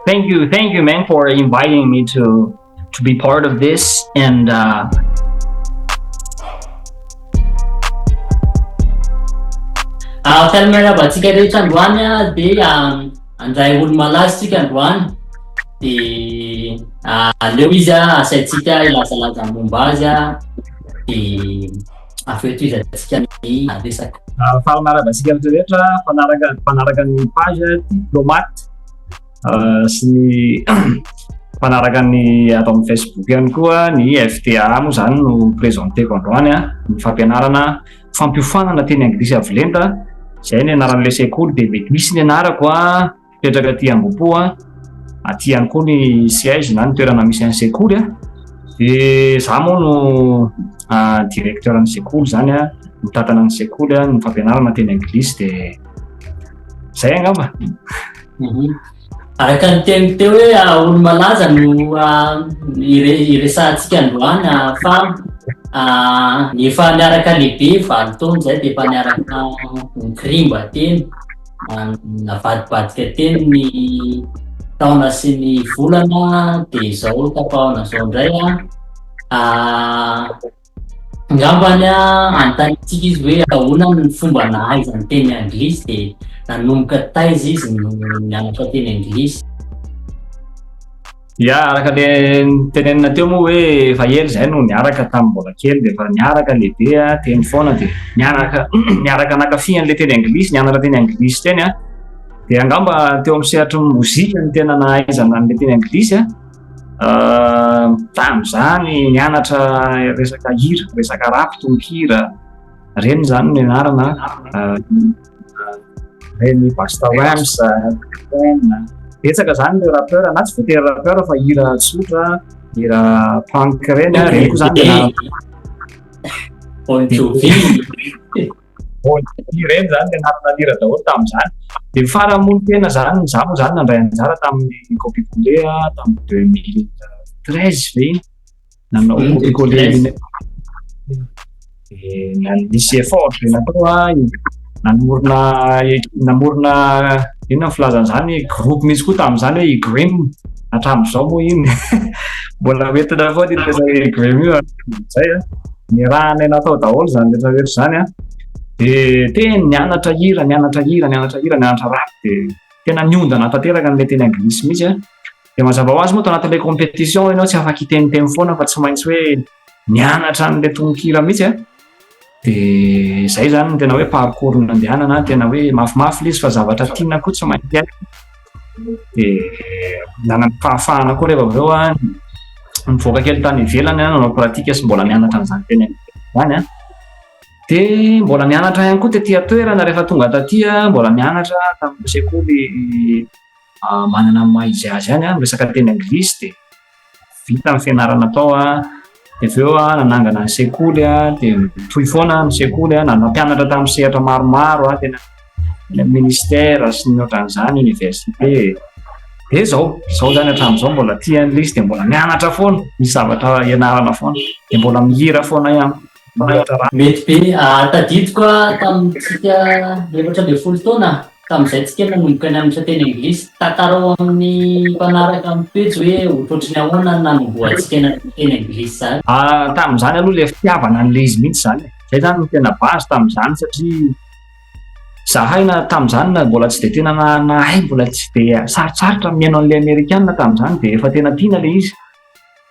Thank you, thank you, man, for inviting me to to be part of this and uh, Ah, faly miarahaba antsika rehetra androany ah, dia ah, handray olo-malaza isika androany dia ah, aleo izy ah, asaintsika hilazalaza ny momba azy ah, dia avy eo tohizantsika ny resaka. Ah, faly miarahaba antsika rehetra mpanaraka mpanaraka ny page diplomate sy ny mpanaraka ny ato amin'ny Facebook ihany koa ny FTA moa izany no présenteko androany a ny fampianarana fampiofanana teny anglisy avo lenta izay ny anaran'ilay sekoly dia mety misy ny anarako a mipetraka aty Ambohipo a aty ihany koa ny siège na ny toerana misy an'ny sekoly a dia za moa no directeur ny sekoly izany a mitantana ny sekoly a ny fampianarana teny anglisy dia izay angamba. Mhm. Araka ny teny teo hoe ah, olo-malaza no ah, iresahantsika androany ah, fa ny efa niaraka lehibe valo taona izay dia efa niaraka nikirimba teny, navadibadika teny ny taona sy ny volana dia izao tapahoana izao indray an. Angambany anontaniantsika izy hoe ahoana ny fomba nahaizany teny anglisy dia nanomboka taiza izy no nianatra teny anglisy. Ya, araka le nitenenina teo moa hoe efa ela izahay no niaraka tamin'ny mbola kely dia efa niaraka lehibe teny foana dia niaraka niaraka nankafy an'ilay teny anglisy, nianatra teny anglisy teny an. Dia angamba teo amin'ny sehatry ny mozika no tena nahaizana an'ilay teny anglisy an. Tamin'izany nianatra resaka hira, resaka rap, tononkira, ireny izany no nianarana, ireny Busta Rhymes, betsaka izany ireo rappeur na tsy voatery rappeur fa hira tsotra, hira punk ireny, ireny koa izany nianarana. Bon Jovi. Ireny zany ny anarana nihira daholo tamin'izany. Dia ny farany moa ny tena zany, izaho moa zany nandray anjara tamin'ny copier-coller tamin'ny 2013 ve iny? Nanao copier-coller dia nisy effort be natao an, nanorina namorona inona ny filazana izany, groupe mihitsy koa tamin'izany hoe i Grim, hatramin'izao moa iny mbola hoentina foana iny resaka i Grim io hatramin'izay an. Niarahanay natao daholo izany rehetra rehetra izany an. Dia teny nianatra hira, nianatra hira, nianatra hira, nianatra rap dia tena niondana tanteraka an'ilay teny anglisy mihitsy an. Dia mazava ho azy moa tao anatin'ilay compétition ianao tsy afaka hiteniteny foana fa tsy maintsy hoe nianatra an'ilay tononkira mihitsy an. Dia izay izany no tena hoe parcours nandehanana, tena hoe mafimafy ilay izy fa zavatra tiana koa tsy maintsy haiko. Dia nanana fahafahana koa rehefa avy eo an, nivoaka kely tany ivelany aho nanao pratique sy mbola nianatra an'izany teny izany an. Dia mbola nianatra ihany koa tety an-toerana rehefa tonga taty aho, mbola nianatra tamin'ny sekoly manana ny maha izy azy ihany an, resaka teny anglisy dia vita ny fianarana tao an, dia avy eo aho nanangana ny sekoly an, dia mitohy foana ny sekoly an, nampianatra tamin'ny sehatra maromaro aho, tena any amin'ny ministère sy ny ohatran'izany, université. Dia izao, izao izany hatramin'izao mbola tia an'ilay izy dia mbola mianatra foana, misy zavatra ianarana foana, dia mbola mihira foana ihany. Mety be. Tadidiko tamintsika 14 taona, tamin'izay tsika nanomboka nianatra teny anglisy. Tantarao amin'ny mpanaraka amin'ny pejy hoe ohatrohatry ny ahoana ny nanombohantsika nianatra teny anglisy izany. Tamin'izany aloha ilay fitiavana an'ilay izy mihitsy izany e. Izay izany no tena base tamin'izany satria zahay na tamin'izany na mbola tsy dia tena nahay, mbola tsy dia sarotsarotra ny mihaino an'ilay amerikana tamin'izany dia efa tena tiana ilay izy.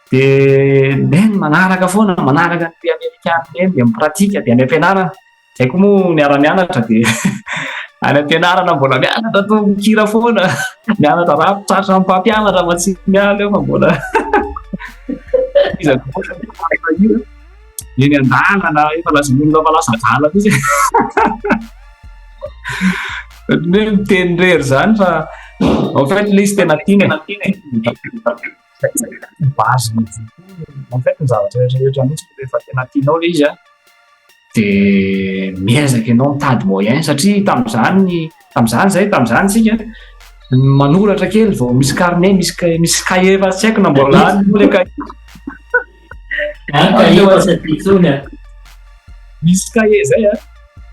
Dia neny manaraka foana, manaraka an'ilay amerikana eny dia mi-pratique dia any am-pianarana. Izay koa moa niara-nianatra dia any am-pianarana mbola mianatra tononkira foana, mianatra rap, tratran'ny mpampianatra fa tsy miala eo fa mbola iza hira. Eny an-dalana efa lazain'olona fa lasa adala mihitsy. Ohatran'ny hoe miteny irery izany fa en fait ilay izy tena tiana e. Base en fait ny zavatra rehetra rehetra mihitsy rehefa tena tianao ilay izy an, dia miezaka ianao mitady moyen satria tamin'izany tamin'izany izay tamin'izany isika manoratra kely vao misy carnet misy misy cahier fa tsy haiko na mbola any moa ilay cahier. Any cahier fa tsy aty intsony an. Misy cahier izay an,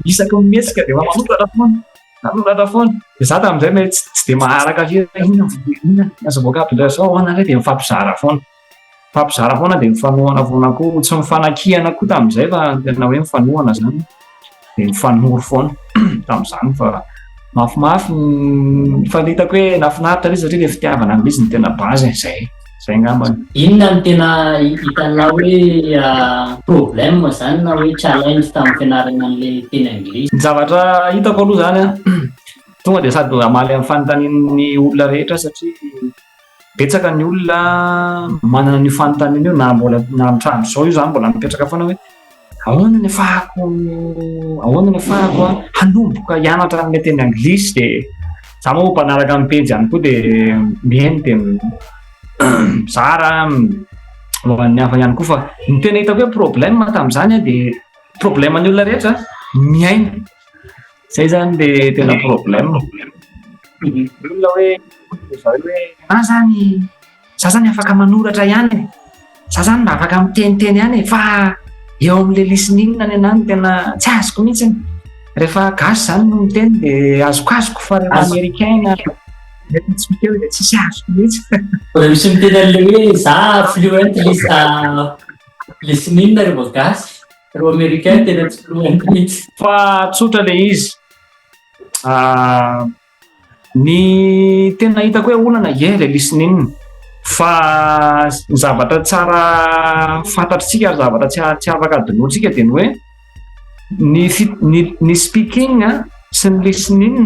isaky ny mihetsika dia efa manoratra foana. Nanoratra foana. Dia za tamin'izay mety tsy dia maharaka firy hoe inona inona ny azo vocabulaire zao ahoana indray dia mifampizara foana. Mifampizara foana dia mifanohana foana koa, tsy mifanakihana koa tamin'izay fa tena hoe mifanohana zany. Dia mifanoro foana tamin'izany fa mafimafy fa hitako hoe nahafinaritra ilay izy satria ilay fitiavana an'ilay izy no tena base e, zay. Zay angambany. Inona no tena hitanao hoe problème zany na hoe challenge tamin'ny fianarana an'ilay teny anglisy? Ny zavatra hitako aloha zany an, tonga dia sady hamaly amin'ny fanontanian'ny olona rehetra satria betsaka ny olona manana an'io fanontaniana io na mbola na hatramin'izao io zany mbola mipetraka foana hoe ahoana ny afahako ahoana ny afahako an hanomboka hianatra an'ilay teny anglisy dia za moa mpanaraka ny pejy ihany koa dia mihaino dia mizara ho an'ny hafa ihany koa fa ny tena hitako hoe problème tamin'izany an dia problème ny olona rehetra mihaino zay zany le tena problème olona hoe hoe na zany za zany afaka manoratra ihany e za zany mba afaka miteniteny ihany e fa eo amin'le listening ny anahy no tena tsy azoko mihitsy rehefa gasy zany no miteny dia azokazoko fa rehefa américain na mety tsy miteny dia tsisy azoko mihitsy. Mbola misy miteny an'le hoe za fluent listening rehefa gasy, reo américain tena tsy fluent mihitsy. Fa tsotra le izy. Ny tena hitako hoe olana ie le listening fa ny zavatra tsara fantatritsika ary zavatra tsy afaka adinoantsika dia ny hoe ny ny ny speaking sy ny listening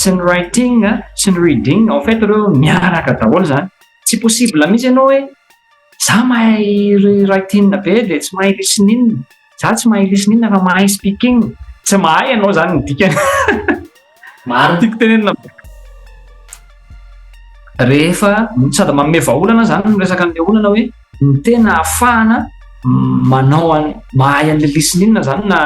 sy ny writing sy ny reading en fait ireo miaraka daholo zany. Tsy possible mihitsy ianao hoe za mahay writing be dia tsy mahay listening, za tsy mahay listening fa mahay speaking. Tsy mahay ianao zany ny dikany. Marina. Tiako tenenina. Rehefa sady manome vahaolana zany no miresaka an'ilay olana hoe ny tena ahafahana manao an mahay an'ilay listening zany na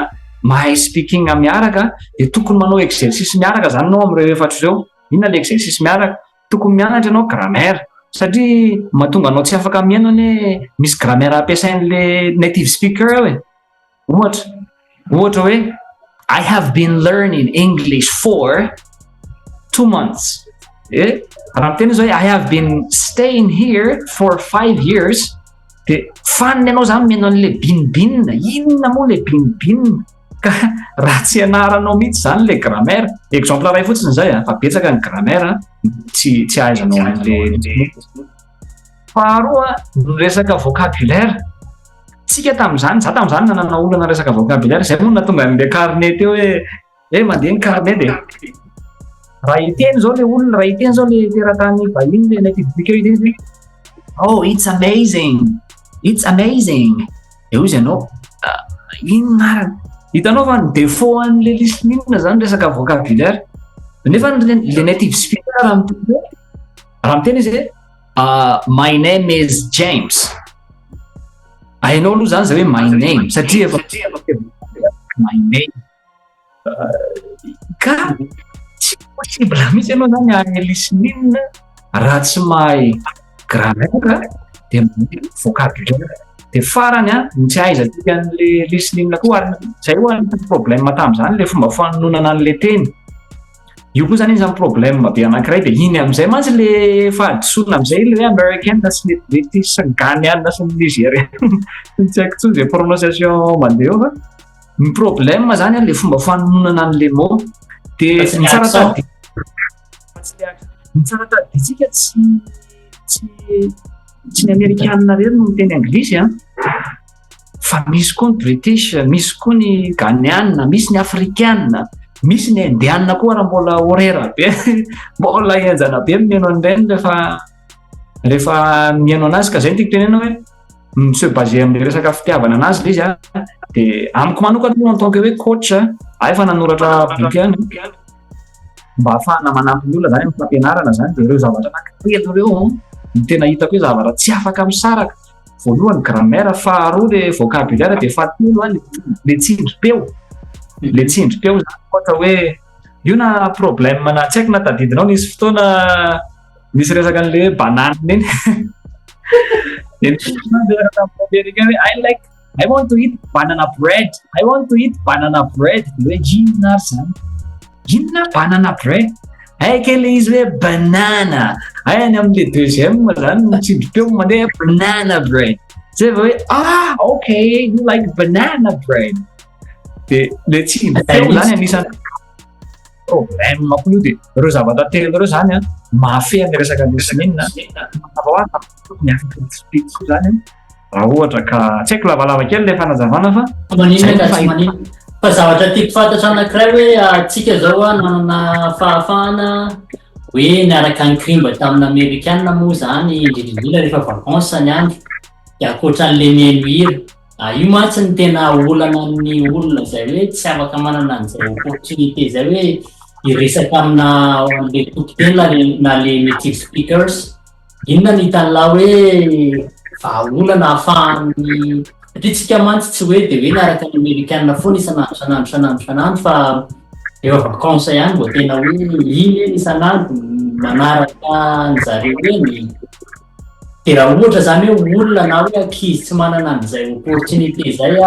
mahay speaking miaraka dia tokony manao exercice miaraka zany ianao amin'ireo efatra ireo. Inona ilay exercice miaraka? Tokony mianatra ianao grammaire satria mahatonga anao tsy afaka mihaino anie misy grammaire ampiasain'ilay native speaker eo e. Ohatra, ohatra hoe I have been learning English for 2 months. Eh, raha miteny izy hoe I have been staying here for 5 years de faniny ianao zany mihaino an'le been been inona moa le been been ka raha tsy ianaranao mihitsy zany le grammaire. Exemple ray fotsiny zay a, fa betsaka ny grammaire tsy ahaizanao an'le. Faharoa, ny resaka vocabulaire. Tsika tamin'izany, za tamin'izany nanana olana resaka vocabulaire, zay moa nahatonga an'le carnet teo hoe mandeha ny carnet de raha hiteny zao le olona, raha hiteny zao le teratany vahiny, le native speaker hiteny izy hoe "Oh, it's amazing, it's amazing", de hoy izy ianao inona arany hitanao fa ny défaut an'le listening zany resaka vocabulaire nefa le native speaker raha miteny izy hoe "My name is James", hainao aloha zany zay hoe "my name" satria efa "my name" ka tsy possible mihitsy ianao zany hahay listening raha tsy mahay grammaire de vocabulaire. De farany a, ny tsy ahaizantsika an'le listening koa ary zay ho anisan'ny problème tamin'izany, le fomba fanononana an'le teny io koa zany izy zany problème be anankiray. De iny am'izay mantsy le fahadisoana am'izay le hoe américain sy ny british sy ny ghanéen sy ny nigérien, tsy haiko intsony zay prononciation mandeha eo, fa ny problème zany a le fomba fanononana an'le mot. De ny tsara tadiditsika, tsy ny amerikanina rery no miteny anglisy a, fa misy koa ny british, misy koa ny ghanéen, misy ny africaine, misy ny indiana koa raha mbola orera be, mbola enjana be mihaino an'ireny rehefa mihaino anazy. Ka zay ny tiako tenena hoe mi-se baser amin'le resaka fitiavana anazy le izy a. De amiko manokana aloha, en tant que hoe coach aho, efa nanoratra boky ihany mba ahafahana manampy ny olona zany amin'ny fampianarana zany, de ireo zavatra anankitelo ireo no tena hitako hoe zavatra tsy afaka misaraka: voalohany grammaire, faharoa le vocabulaire, de fahatelo a le tsindrim-peo. Le tsindrim-peo zany ohatra hoe io na problème na tsy haiko na tadidinao, nisy fotoana misy resaka an'le hoe banane iny de nisy fotoana resaka tamin'ny américain hoe "I like, I want to eat banana bread, I want to eat banana bread", de hoe inona ary zany? Inona banana bread? Hay kely le izy hoe banana. Hay any amin'le deuxième zany ny tsindrim-peo mandeha banana bread. Zay vao hoe ah, okay, you like banana bread. De le tsindrim-peo zany anisan'ny problème koa io. De ireo zavatra telo ireo zany a mahafehy ny resaka listening. Mazava ho azy, tokony afaka mi-speak koa zany raha ohatra ka tsy haiko. Lavalava kely le fanazavana fa Maninona ka tsy maninona, fa zavatra tiako fantatra anankiray hoe atsika zao a nanana fahafahana hoe niaraka nikrimba tamin'ny Amerikanina moa zany, indrindrindrindra rehefa vacances ny andro, de ankoatran'le mihaino hira. Io mantsy ny tena olana ny olona zay hoe tsy afaka manana an'izay opportunité zay hoe hiresaka amina le tompon-teny na le native speakers. Inona ny hitan'lahy hoe vahaolana ahafahany, satria tsika mantsy tsy hoe de hoe niaraka ny Amerikanina foana isan'andro, isan'andro, isan'andro, isan'andro, fa rehefa vacances ihany vao tena hoe iny eny isan'andro manaraka ny zareo eny? De raha ohatra zany hoe olona na hoe ankizy tsy manana an'izay opportunité zay a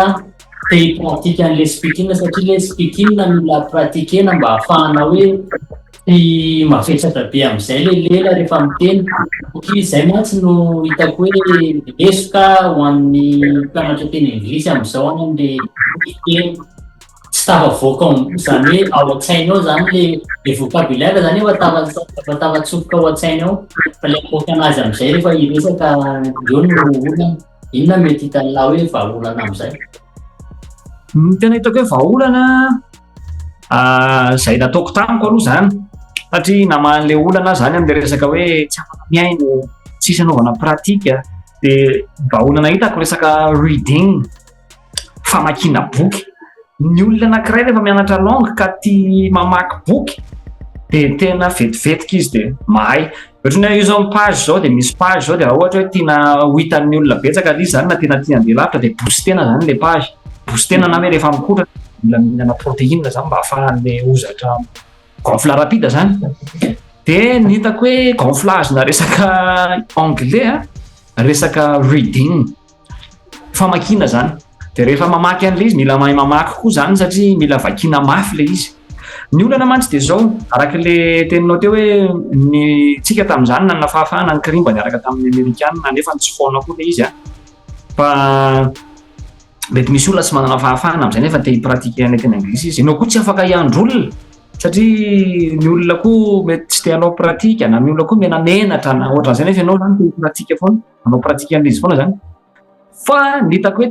te hi-pratique an'le speaking, satria le speaking mila pratiquena mba ahafahana hoe tsy mavesatra be am'izay le lela rehefa miteny, satria zay mantsy no hitako hoe lesoka ho an'ny mpianatra teny anglisy am'izao any am'le teny tsy tafavoaka zany hoe ao an-tsaina ao zany le vocabulaire zany efa tafatsofoka ao an-tsaina ao, fa le amoaka anazy am'izay rehefa hiresaka eo no olana. Inona mety hitan'lahy hoe vahaolana am'izay? Ny tena hitako hoe vahaolana zay nataoko tamiko aloha zany, satria namahan'le olana zany am'le resaka hoe tsy afaka mihaino, tsisy anaovana pratique, de vahaolana hitako resaka reading, famakiana boky. Ny olona anankiray rehefa mianatra langue ka tia mamaky boky de tena vetivetika izy de mahay. Ohatrany hoe io zao page zao, de misy page zao, de raha ohatra hoe tiana ho hitan'ny olona betsaka le izy zany na tena tia andeha lavitra, de boostena zany le page, boostena, na hoe rehefa mikotrana mila mihinana protéine zany mba ahafahan'le hozatra gonfle rapide zany. De ny hitako hoe gonflage na resaka anglais a resaka reading, famakiana zany. De rehefa mamaky an'le izy, mila mahay mamaky koa zany satria mila vakina mafy le izy. Ny olana mantsy de zao, araka le teninao teo hoe ny tsika tamin'izany nanana fahafahana ny kirimba niaraka tamin'ny Amerikanina, nefa tsy foana koa le izy a fa mety misy olona tsy manana fahafahana am'izay nefa te hi-pratique any teny anglisy izy. Ianao koa tsy afaka hiandro olona satria ny olona koa mety tsy te hanao pratique, na ny olona koa menamenatra na ohatran'izay, nefa ianao zany te hi-pratique foana, hanao pratique an'le izy foana zany. Fa ny hitako hoe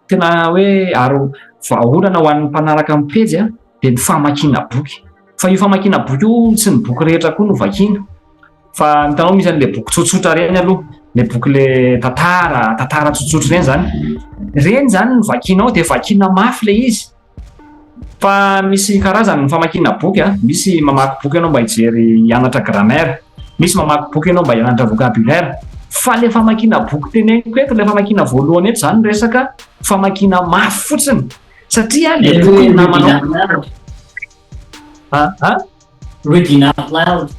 tena hoe aro vahaolana ho an'ny mpanaraka amin'ny pejy a de ny famakiana boky. Fa io famakiana boky io, tsy ny boky rehetra koa no vakiana, fa hitanao misy an'le boky tsotsotra reny aloha, le boky le tantara tsotsotra reny zany, reny zany no vakianao de vakiana mafy le izy. Fa misy karazany ny famakiana boky a: misy mamaky boky ianao mba hijery hianatra grammaire, misy mamaky boky ianao mba hianatra vocabulaire. Fa le famakiana boky teneniko eto, le famakiana voalohany eto zany, resaka famakiana mafy fotsiny, satria le boky namanao a Reading out loud.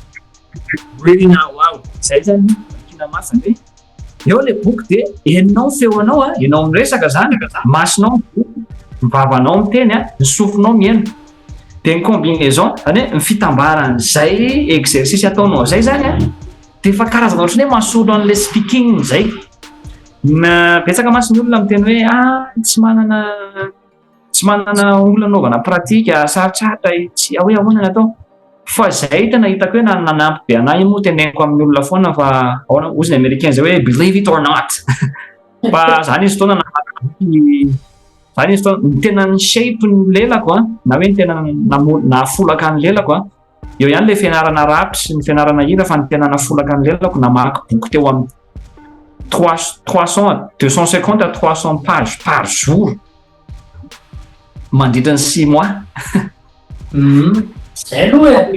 Reading out loud zay zany, famakiana mafy zany hoe eo le boky de enao feonao a ianao miresaka zany, masonao boky, vavanao miteny a ny sofinao mihaino, de ny combinaison zany hoe ny fitambaran'zay exercice ataonao zay zany a de efa karazana ohatrany hoe mahasolo an'le speaking zay. Na betsaka mantsy ny olona miteny hoe ah, tsy manana olona anaovana pratique, sarotsarotra, tsy hoe ahoana ny atao. Fa zay tena hitako hoe nanampy be anahy moa, teneniko amin'ny olona foana, fa ahoana ozy ny Américain zay hoe "believe it or not", fa zany izy fotoana zany izy fotoana ny tena ny shape ny lelako a na hoe ny tena nafolaka ny lelako a eo ihany le fianarana rap sy ny fianarana hira, fa ny tena nafolaka ny lelako, namaky boky teo amin'ny 300, 250 à 300 pages par jour mandritra ny 6 mois. Zay aloha e.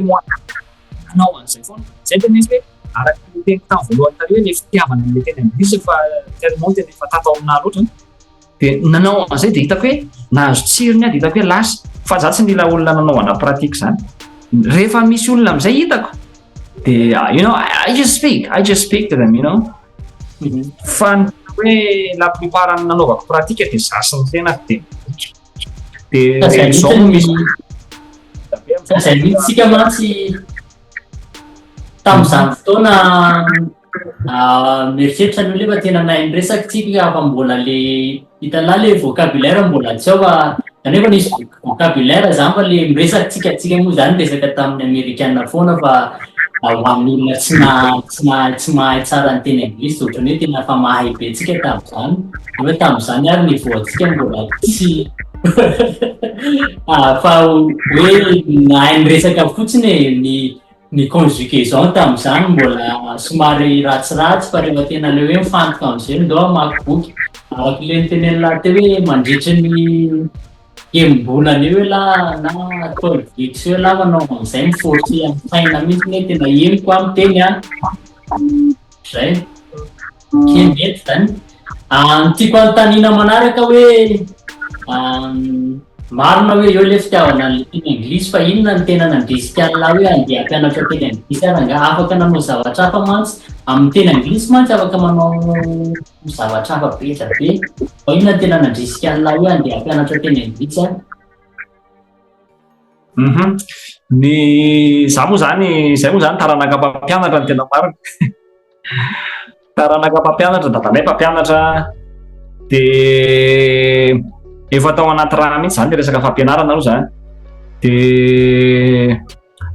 Anao an'izay foana zay tena izy hoe araka ny teniko tamin'ny voalohany tary hoe le fitiavana an'le teny anglisy fa tellement tena efa tatao aminahy loatra, de nanao an'izay, de hitako hoe nahazo tsirony aho, de hitako hoe lasa fa za tsy mila olona nanaovana pratique zany. Rehefa misy olona am'izay hitako de I just speak to them. Fa ny hoe la plupart ny nanaovako pratique de za sy ny tena de zao moa misy. Zay mihitsy tsika mantsy tamin'izany fotoana mieritreritra ny olona efa tena nahay niresaka tsika fa mbola le hitanà le vocabulaire mbola tsy ao, fa kanefa nisy vocabulaire zany, fa le miresaka tsika, tsika moa zany resaka tamin'ny amerikana foana, fa ho an'ny olona tsy mahay tsara ny teny anglisy, ohatrany hoe tena fa mahay be tsika tamin'izany, nefa tamin'izany ary niveau antsika mbola tsy fa hoe nahay niresaka fotsiny e. Ny conjugaison tamin'izany mbola somary ratsiratsy, fa rehefa tena le hoe mifantoka am'izay, ndao hamaky boky araka le nitenenina teo hoe mandritry ny enim-bolana eo lah na 12 weeks eo lah, manao am'izay miforcer amin'ny saina mihitsy hoe tena henoko aho miteny a zay ke mety zany. Ny tiako anontaniana manaraka hoe marina hoe eo le fitiavana an'le teny anglisy, fa inona ny tena nandrisika an'lah hoe andeha hampianatra teny anglisy? Ary nga afaka nanao zavatra hafa mantsy amin'ny teny anglisy mantsy, afaka manao zavatra hafa be da be, fa inona ny tena nandrisika an'lah hoe andeha hampianatra teny anglisy any? Ny za moa zany, zay moa zany taranaka mpampianatra, ny tena marina taranaka mpampianatra, dadanay mpampianatra, de efa tao anaty raha mihitsy zany le resaka fampianarana aloha zany. De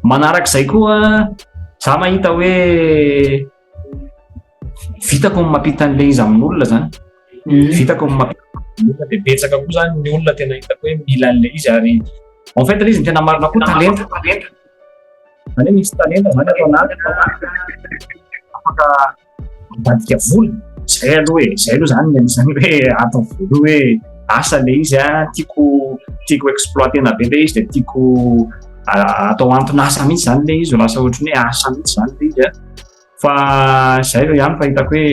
manarak'izay koa, za mahita hoe vitako ny mampita an'le izy amin'olona zany, vitako ny mampita olona, de betsaka koa zany ny olona tena hitako hoe mila an'le izy. Ary en fait le izy ny tena marina koa talenta zany, hoe misy talenta zany atao anaty afaka ambadika vola zay aloha e. Zay aloha zany ny anisany hoe atao voalohany hoe asa le izy a, tiako exploitena be le izy, de tiako atao anton'asa mihitsy zany le izy, ho lasa ohatrany hoe asa mihitsy zany le izy a. Fa zay aloha ihany, fa hitako hoe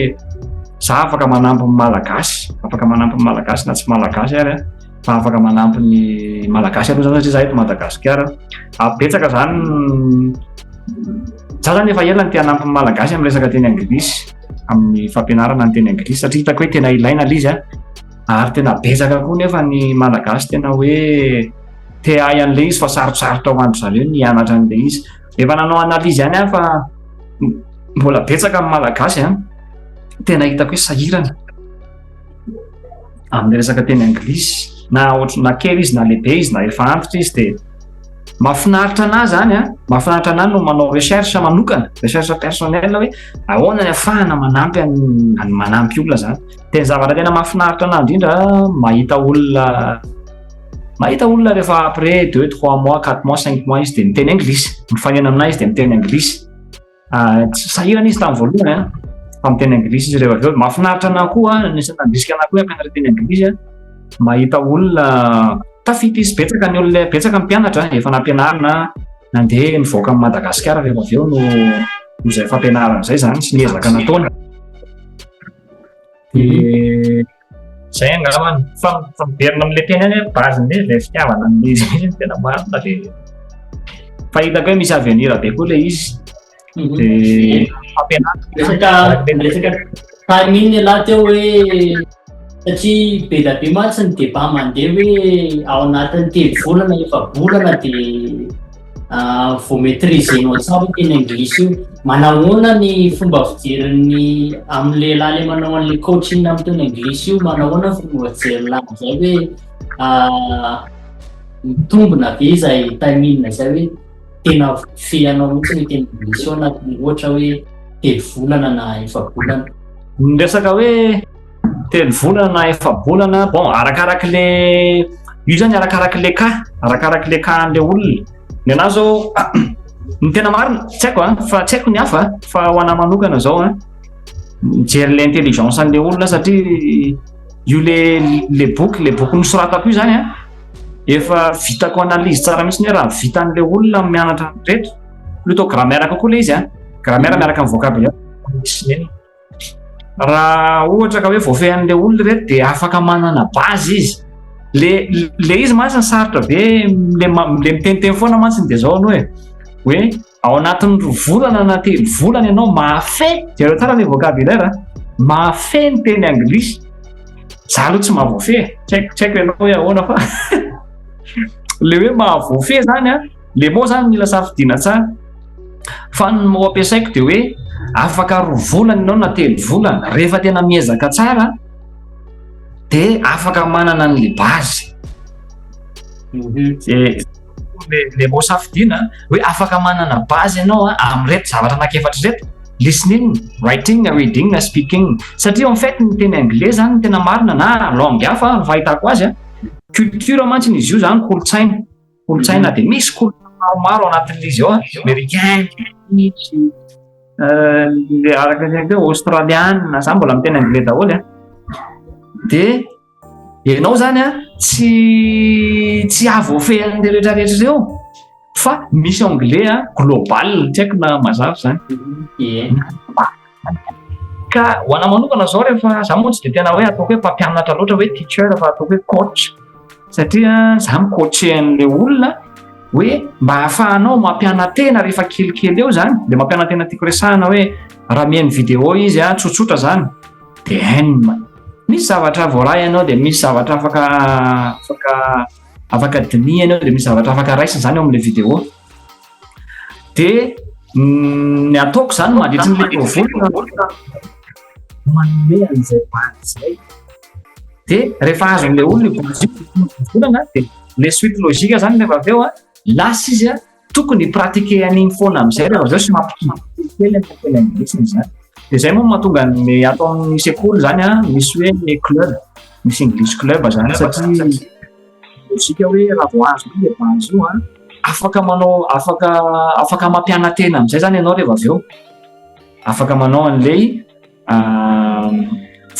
za afaka manampy ny Malagasy, afaka manampy ny Malagasy na tsy Malagasy ary a, fa afaka manampy ny Malagasy aloha zany satria za eto Madagasikara. Betsaka zany, za zany efa ela ny te hanampy ny Malagasy amin'ny resaka teny anglisy, amin'ny fampianarana ny teny anglisy, satria hitako hoe tena ilaina le izy a, ary tena betsaka koa nefa ny Malagasy tena hoe te hahay an'le izy, fa sarotsarotra ho an-dry zareo ny hianatra an'le izy. Efa nanao analyse ihany aho fa mbola betsaka amin'ny Malagasy a tena hitako hoe sahirana amin'ny resaka teny anglisy, na ohatra na kely izy na lehibe izy na efa antitra izy. De mahafinaritra anahy zany a, mahafinaritra anahy no manao recherche manokana, recherche personnelle, hoe ahoana ny ahafahana manampy any manampy olona zany. De ny zavatra tena mahafinaritra anahy indrindra, mahita olona rehefa après 2, 3 mois, 4 mois, 5 mois izy de miteny anglisy, mifanena aminahy izy de miteny anglisy. Tsy sahirana izy tamin'ny voalohany a, fa miteny anglisy izy rehefa avy eo. Mahafinaritra anahy koa, anisan'ny nandrisika anahy koa hampianatra teny anglisy a, mahita olona tafita izy. Betsaka ny olona, betsaka ny mpianatra efa nampianarina nandeha nivoaka amin'ny Madagasikara rehefa avy eo no izay fampianarana izay zany sy ny ezaka nataony. De zay angambany fa miverina amin'le teny any hoe base-ny le fitiavana an'le izy mihitsy ny tena marina, le fa hitako hoe misy avenir be koa le izy, de fampianarana. Resaka timing lahy teo hoe satria be da be mantsy ny débat mandeha hoe ao anatin'ny 3 volana, 4 bolana de vao maîtrisenao tsara teny anglisy io. Manahoana ny fomba fijerin'ny amin'ny lehilahy le manao an'le coaching amin'ny teny anglisy io? Manahoana ny fomba fijery lahy amizay hoe mitombina ve zay timing zay hoe tena feanao mihitsy ny teny anglisy io anatin'ny ohatra hoe 3 volana na 4 bolana? Ny resaka hoe 3 volana na 4 bolana, bon, arakarak' le io zany, arakarak' le cas, arakarak' le cas an'le olona. Ny anahy zao, ny tena marina tsy haiko a, fa tsy haiko ny hafa, fa ho anahy manokana zao a, mijery le intelligence an'le olona, satria io le boky nosoratako io zany a, efa vitako analyse tsara mihitsy ny hoe raha vitan'le olona mianatra reto, plutôt grammaire kokoa le izy a, grammaire miaraka amin'ny vocabulaire sy nenina. Raha ohatra ka hoe voafehan'le olona reto, de afaka manana base izy. Le izy mantsy ny sarotra be, le miteniteny foana mantsy de zao aloha e, hoe ao anatin'ny 2 volana na 3 volana ianao mahafe, jereo tsara le vocabulaire, mahafe ny teny anglisy. Za aloha tsy mahavoafe, tsy haiko ianao hoe ahoana, fa le hoe mahavoafe zany a. Le mot zany mila safidiana tsara, fa ny mot ampiasaiko de hoe afaka 2 volana ianao na 3 volana, rehefa tena miezaka tsara de afaka manana an'le base. Le mot safidiana hoe afaka manana base ianao a am'reto zavatra anankiefatra reto: listening, writing, reading, speaking. Satria en fait ny teny anglais zany, ny tena marina na langue hafa, ny fahitako azy a, culture mantsiny izy io zany, kolontsaina. De misy kolontsaina maromaro anatin'le izy ao a, américain misy, le araka ny hoe australienne, za mbola miteny anglais daholo a. De ianao zany a tsy avoafehan'le rehetrarehetra reo, fa misy anglais a global, tsy haiko na mazava zany. Ka ho ana manokana zao, rehefa za moa tsy de tena hoe ataoko hoe mpampianatra loatra, hoe teacher, fa ataoko hoe coach, satria za mi-coacher an'le olona hoe mba ahafahanao mampiana-tena rehefa kelikely eo zany. Le mampiana-tena tiako resahana hoe raha mihaino vidéo izy a, tsotsotra zany, de hainy misy zavatra voaray ianao, de misy zavatra afaka dinihana eo, de misy zavatra afaka raisina zany eo am'le vidéo. De ny ataoko zany mandritry ny le 2 volana, manome an'izay base zay, de rehefa azon'le olona base volana, de le suite logique zany rehefa avy eo a, lasa izy a tokony pratique an'iny foana am'izay rehefa avy eo sy mampitombo kely ny teny anglisiny zany. De zay moa mahatonga ny atao amin'ny sekoly zany a, misy hoe ny club, misy English club zany, satria logique hoe raha vao azo le base io a, afaka manao, afaka mampiana-tena am'izay zany ianao rehefa avy eo, afaka manao an'lay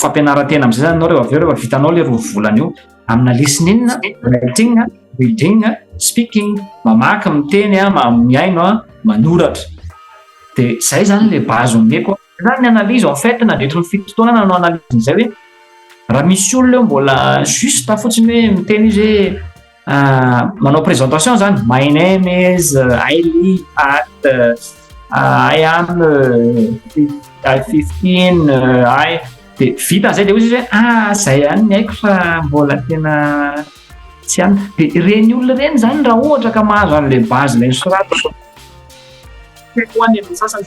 fampianaran-tena am'izay zany anao rehefa avy eo, rehefa vitanao le 2 volana io amina listening, writing, reading, speaking, mamaky, miteny a, mihaino a, manoratra. De zay zany le base omeko zany. Ny analyse en fait nandritry ny 7 taona nanao analyse zay hoe raha misy olona eo mbola juste fotsiny hoe miteny izy hoe manao présentation zany: "My name is, I live at, I am 15, I", de vita zay, de ozy izy hoe: "Ah, zay ihany ny haiko fa mbola tena tsy any." De reny olona reny zany, raha ohatra ka mahazo an'le base lay nosoratako hoany amin'ny sasany,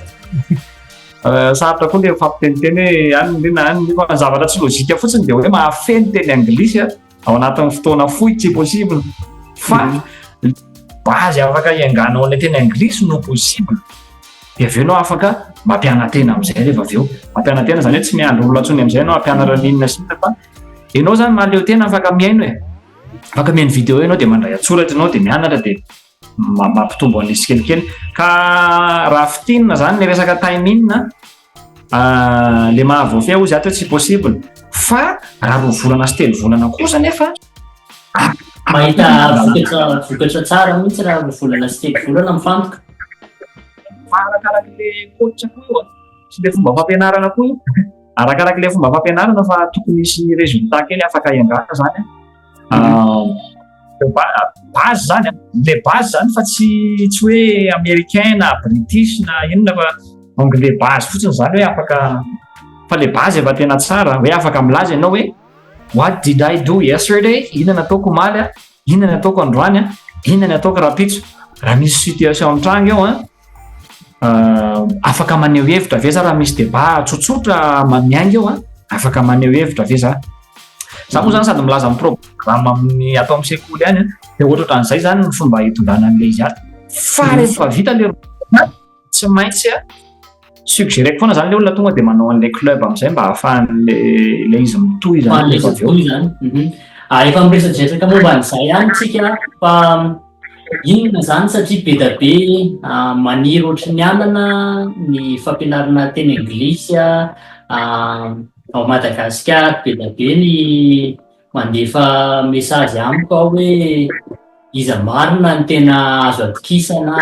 sarotra koa le fampiteniteny hoe any na any, fa zavatra tsy logika fotsiny de hoe mahafeno teny anglisy a ao anatin'ny fotoana fohy, tsy possible, fa base afaka ianganao an'le teny anglisy no possible. De avy eo anao afaka mampiana-tena am'izay rehefa avy eo. Mampiana-tena zany hoe tsy miandry olona intsony am'izay anao ampianatra ninona sy inona, fa ianao zany mahaleo tena, afaka mihaino e, afaka mihaino vidéo ianao, de mandray an-tsoratra ianao, de mianatra, de mampitombo an'izy kelikely. Ka raha fitinina zany le resaka timing, le mahavoafehy ozy ato hoe tsy possible, fa raha 2 volana sy 3 volana kosa nefa mahita vokatra tsara mihitsy raha 2 volana sy 3 volana mifantoka. Fa arakaraky le coach koa io a sy le fomba fampianarana koa io, arakaraky le fomba fampianarana, fa tokony misy résultat kely afaka iangana zany a base zany a, le base zany, fa tsy hoe américain na british na inona, fa anglais base fotsiny zany hoe afaka, fa le base efa tena tsara hoe afaka milaza ianao hoe: "What did I do yesterday?" Inona nataoko omaly a, inona ny ataoko androany a, inona ny ataoko rahampitso? Raha misy situation mitranga eo a, afaka maneho hevitra ave za? Raha misy débat tsotsotra miainga eo a, afaka maneho hevitra ave za? Za moa zany sady milaza amy programme amin'ny atao amy sekoly any a, de ohatra ohatran'izay zany ny fomba hitondrana an'le izy ato. Fa rehefa vita le, tsy maintsy a suggéreko foana zany le olona tonga de manao an'le club am'izay mba ahafahan'le le izy mitohy zany rehefa avy eo. Zany efa miresadresaka momba an'izay ihany tsika, fa inona zany, satria be da be maniry ohatry ny anana ny fampianarana teny anglisy a ao Madagasikara. Be da be ny mandefa message amiko aho hoe iza marina ny tena azo atokisana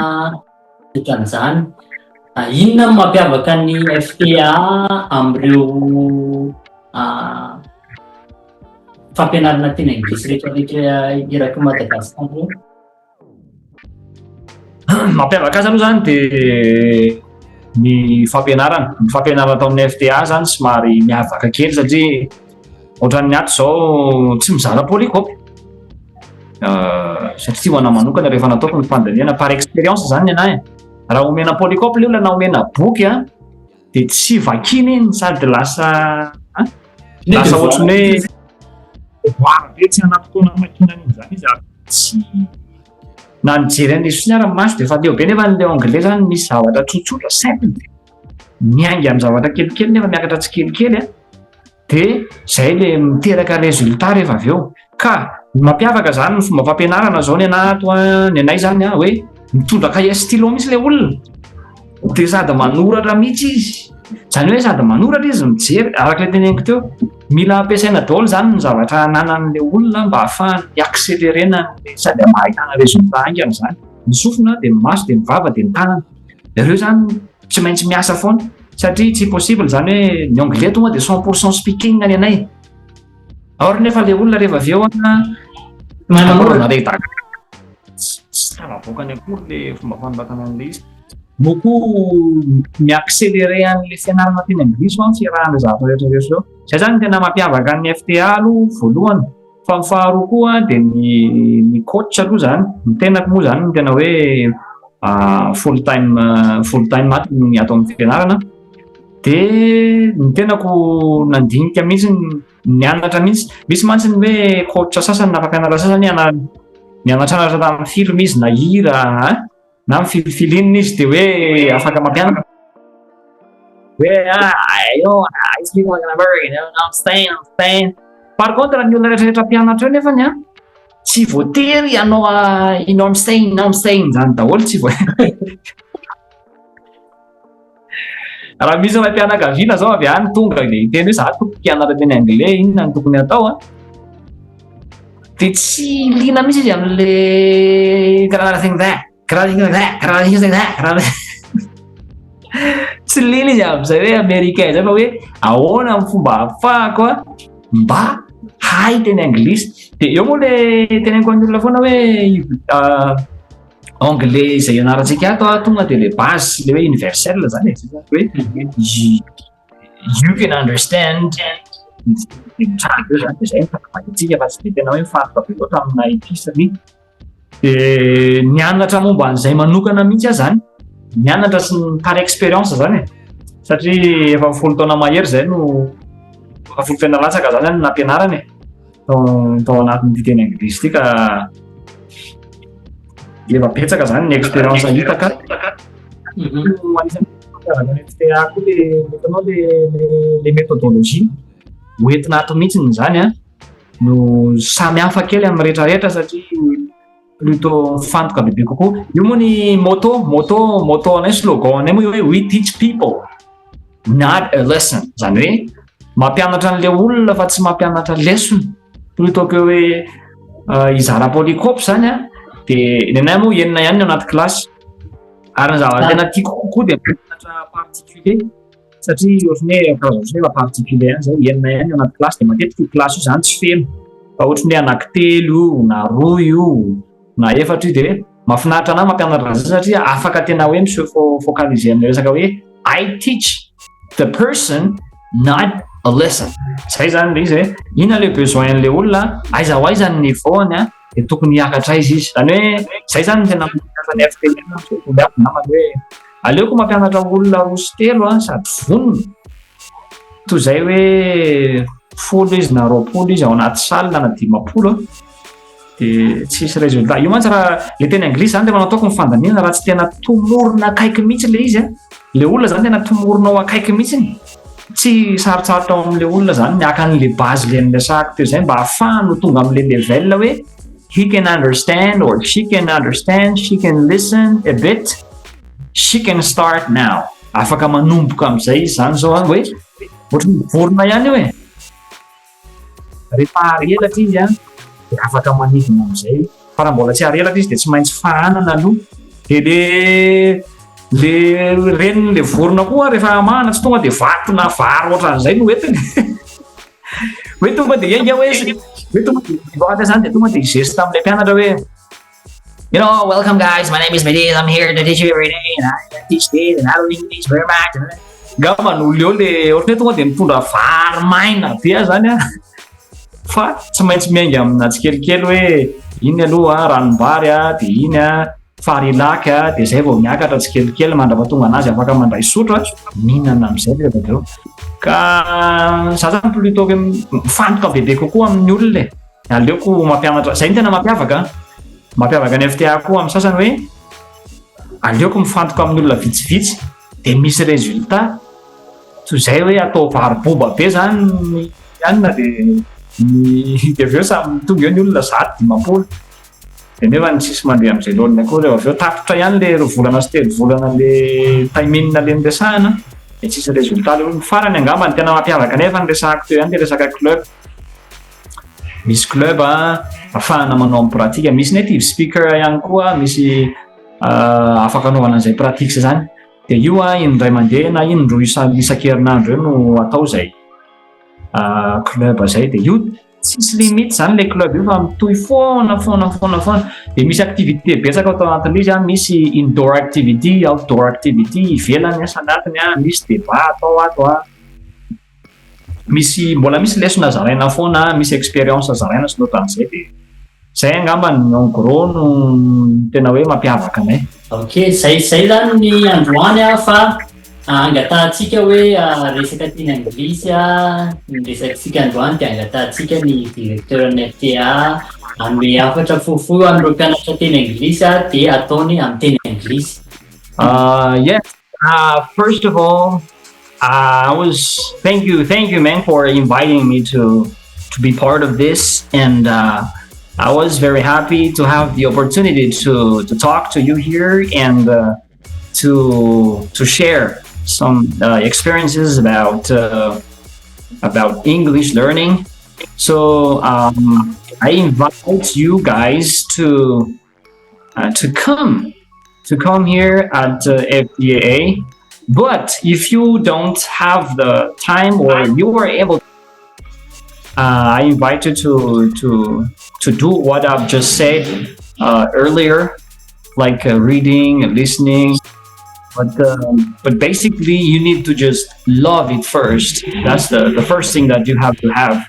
ohatran'izany. Inona no mampiavaka ny FTA am'ireo fampianarana teny anglisy rehetrarehetra eraky Madagasikara reo? Mampiavaka azy aloha zany de ny fampianarana. Ny fampianarana atao amin'ny FTA zany somary miavaka kely, satria ohatran'ny ato zao tsy mizara polycope. Satria ho anahy manokana, rehefa nataoko ny fandinihana par expérience zany ny anahy, raha omena polycope le olona na omena boky a, de tsy vakina iny sady lasa ohatrany hoe devoir be, tsy hanam-potoana hamakiana an'iny zany izy, ary tsy na nijery an'le fotsiny ara maso de efa leo be. Nefa le anglais zany misy zavatra tsotsotra, simple, miainga amin'ny zavatra kelikely nefa miakatra tsikelikely a, de zay le miteraka résultat rehefa avy eo. Ka ny mampiavaka zany ny fomba fampianarana zao ny anahy ato a, ny anay zany a, hoe mitondra cahier, stylo mihitsy le olona, de sady manoratra mihitsy izy zany, hoe sady manoratra izy mijery. Araka le teneniko teo, mila ampiasaina daholo zany ny zavatra ananan'le olona mba ahafahany accélérena sady mahitana résultat haingana zany. Ny sofina, de ny maso, de ny vava, de ny tanana, ireo zany tsy maintsy miasa foana, satria tsy possible zany hoe ny anglais tonga de 100 % speaking any anay or nefa le olona rehefa avy eo a Manoratra. Tsy tafavoakany akory le fomba fanoratana an'le izy. Moa koa mi-accélérer an'le fianarana teny anglisy ho any fiarahana zavatra rehetra rehetra eo. Zay zany tena mampiavaka ny FTA aloha voalohany. Fa ny faharoa koa de ny coach aloha zany, ny tenako moa zany ny tena hoe full time ato ny ato amin'ny fianarana, de ny tenako nandinika mihitsy, nianatra mihitsy. Misy mantsy ny hoe coach sasany na mpampianatra sasany ana nianatranatra tamin'ny film izy na hira na mifilifilinina izy, de hoe afaka mampianatra hoe ah io, I speak like an American, I'm staying, I'm staying. Par contre, ny olona rehetrarehetra mpianatra eo nefany a tsy voatery hanao I'm staying, I'm staying zany daholo. Tsy vo raha misy ray mpianakaviana zao avy any tonga de hiteny hoe za tokony mpianatra teny anglais, inona ny tokony atao a, de tsy liana mihitsy izy am'le karaha, tsy liana izy am'izay hoe américain zay, fa hoe ahoana amin'ny fomba ahafahako a mba hay teny anglisy. De eo moa le teneniko amin'ny olona foana hoe anglais izay ianarantsika ato a, tonga de le base, le hoe universel zany e, hoe you can understand mitranga eo zany. De zay ny fa tsy de tena hoe mifantoka be loatra amina IT, satria de nianatra momba an'izay manokana mihitsy aho zany, nianatra sy ny par expérience zany e, satria efa 10 taona mahery zay no, efa 10 taona latsaka zany zany nampianarana e tao anatin'ity teny anglisy ty, ka efa betsaka zany ny expérience hitaka. Anisan'ny FTA koa le hitanao le méthodologie hoentina ato mihitsy zany a no samy hafa kely amin'ny rehetrarehetra, satria plutôt mifantoka bebe kokoa io moa ny motto anay, slogan anay moa hoe "We teach people, not a lesson", zany hoe mampianatra an'le olona fa tsy mampianatra lesona. Plutôt que hoe hizara polycope zany a, de ny anay moa enina ihany ny anaty classe, ary ny zavatra tena tiako kokoa de mampianatra particulier, satria ohatrany hoe ohatrany hoe particulier ihany zay, enina ihany ny anaty classe, de matetika io classe io zany tsy feno fa ohatrany hoe anankitelo io na roa io na efatra io. De mahafinaritra anahy mampianatra an'izay, satria afaka tena hoe mi-se focaliser amin'ny resaka hoe I teach the person, not a lesson. Zay zany le izy, hoe inona le besoin an'le olona, aiza ho aiza ny niveau-ny a, de tokony hiakatra aiza izy. Zany hoe zay zany no tena mampiasa ny FTA namany, hoe aleoko mampianatra olona roa sy telo a sady vonona, toy izay hoe 10 izy na 20 izy ao anaty salle na 50 a, de tsisy résultat io mantsy. Raha le teny anglisy zany, rehefa nataoko ny fandaniana, raha tsy tena tomorona akaiky mihitsy le izy a, le olona zany tena tomoronao akaiky mihitsy, tsy sarotsarotra ao amin'le olona zany miaka an'le base le niresahako teo zay, mba ahafahany ho tonga amin'le level hoe he can understand or she can understand, she can listen a bit, she can start now, afaka manomboka am'izay izy zany zao a, hoe ohatry ny vorona ihany io e, rehefa arelatra izy a, de afaka manidina am'izay, fa raha mbola tsy arelatra izy de tsy maintsy fahanana aloha. De le reniny le vorona koa rehefa amahana, tsy tonga de vatona vary ohatran'izay no entiny, hoe tonga de enga, hoe tonga de zany, de tonga de geste am'le mpianatra hoe "Welcome guys, my name is Mehdi, I'm here to teach you every day and I teach this and I don't English very much." Ngamba no eo le ohatrany hoe tonga de mitondra vary maina be a zany a, fa tsy maintsy miainga amina tsikelikely hoe Iny aloha ranombary a, de iny a Farilac a, de zay vao miakatra tsikelikely mandra-pahatonga anazy afaka mandray sotro a, mihinana am'izay rehefa avy eo. Ka za zany plutôt que mifantoka bebe kokoa amin'ny olona e. Aleoko mampianatra, zay no tena mampiavaka ny FTA koa amin'ny sasany hoe aleoko mifantoka amin'ny olona vitsivitsy de misy résultat, toy izay hoe atao varoboba be zany ny anina, de ny de avy eo samy tonga eo ny olona 150, de nefa ny tsisy mandeha am'izay laoniny akory. Rehefa avy eo tapitra ihany le 2 volana sy 3 volana le timing le niresahana, de tsisy résultat le. Ny farany angamba ny tena mampiavaka nefa ny resahako teo ihany le resaka club. Misy club a ahafahana manao amin'ny pratique, misy native speaker ihany koa, misy afaka anaovana an'izay pratique zany. De io a indray mandeha na indroa isan-kerinandro eo no atao zay club zay. De io tsisy limite zany le club io fa mitohy foana foana foana foana. De misy activité betsaka atao anatin'le izy a, misy indoor activity, outdoor activity, ivelany asa anatiny a, misy débat atao ato a, misy mbola misy lesona zaraina foana, misy expérience zaraina sy loatran'izay. De zay angamba ny en gros no tena hoe mampiavaka anay. Ok, zay zany ny androany a, fa angatahantsika hoe resaka teny anglisy a ny resakantsika androany, de angatahantsika ny directeur ny FTA anome hafatra fohifohy an'ireo mpianatra teny anglisy a, de ataony amin'ny teny anglisy. Yes. First of all, I was thank you, man, for inviting me to be part of this, and I was very happy to have the opportunity to talk to you here and to share some experiences about English learning. So I invite you guys to come here at FTAA. But if you don't have the time or you are able, I invite you to do what I've just said earlier, like reading and listening. But basically, you need to just love it first. That's the first thing that you have to have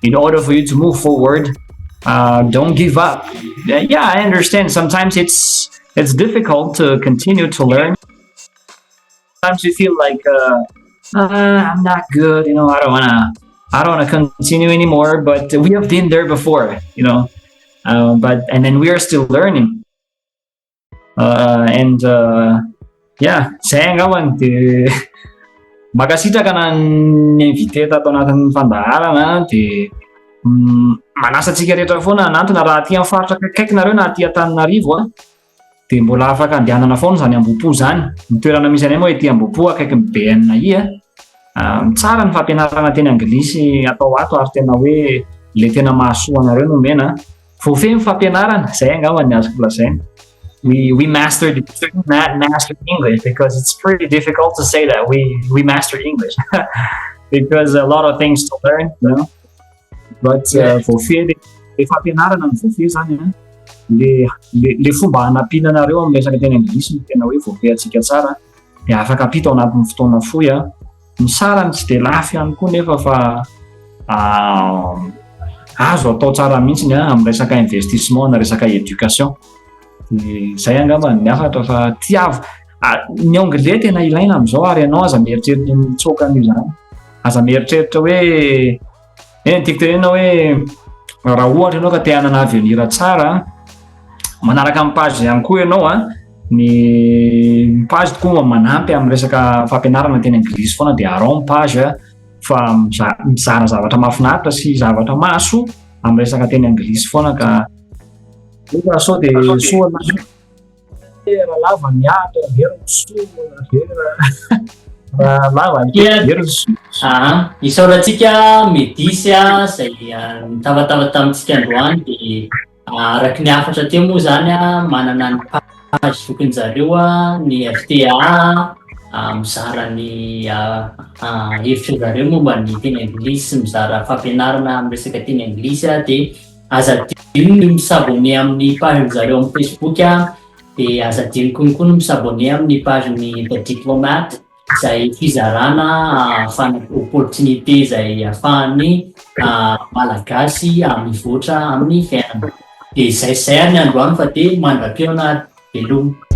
in order for you to move forward. Don't give up. Yeah, I understand. Sometimes it's difficult to continue to learn. Sometimes you feel like I'm not good. I don't wanna continue anymore. But we have been there before. But and then we are still learning. And yeah, zay angambany. De mankasitraka na ny invité tato anatin'ny fandaharana, de manasa antsika rehetra foana anantona raha aty amin'ny faritra akaikaiky nareo na aty Antananarivo a, de mbola afaka andehanana foana zany Ambohipo zany. Ny toerana misy anay moa ety Ambohipo, akaiky ny BNI a. Tsara ny fampianarana teny anglisy atao ato, ary tena hoe le tena mahasoa anareo no mena voafehy ny fampianarana. Zay angamba ny azoko lazaina. We mastered, not mastered English, because it's pretty difficult to say that we mastered English because a lot of things to learn. But voafehy le fampianarana, ny voafehy zany a, le fomba hanampiana anareo amin'ny resaka teny anglisy no tena hoe voafehy antsika tsara, de afaka ampita ao anatin'ny fotoana fohy a. Ny sarany tsy de lafo ihany koa, nefa fa azo atao tsara mihitsiny a amin'ny resaka investissement na resaka éducation. De zay angamba ny hafatra, fa tiavo ny anglais, tena ilaina am'izao. Ary ianao aza mieritreritra mitsoka an'io zany, aza mieritreritra hoe e, tiako tenena hoe raha ohatra ianao ka te hanana avenir tsara, manaraka amin'ny page ihany koa ianao a. Ny page tokoa manampy amin'ny resaka fampianarana teny anglisy foana, de arao ny page fa mizara zavatra mahafinaritra sy zavatra mahasoa amin'ny resaka teny anglisy foana. Ka efa sao de soa raha lava ny ahatra very soa, very raha lava ny very soa. Aa, isaorantsika Medisy a, zay nitavatava tamintsika androany. De araky ny hafatra teo moa zany a, manana ny page tokony zareo a ny FTA, mizara ny hevitra zareo momba ny teny anglisy, mizara fampianarana amin'ny resaka teny anglisy a. De aza adino ny mi-s'abonner amin'ny page zareo amin'ny Facebook a, de aza adino konkoa ny mi-s'abonner amin'ny page ny The Diplomat, zay fizarana ahafahana opportunité zay ahafahany malagasy mivoatra amin'ny fiainana. Dia izay sy izay ary ny androany fa dia mandra-pihaona ary. Veloma.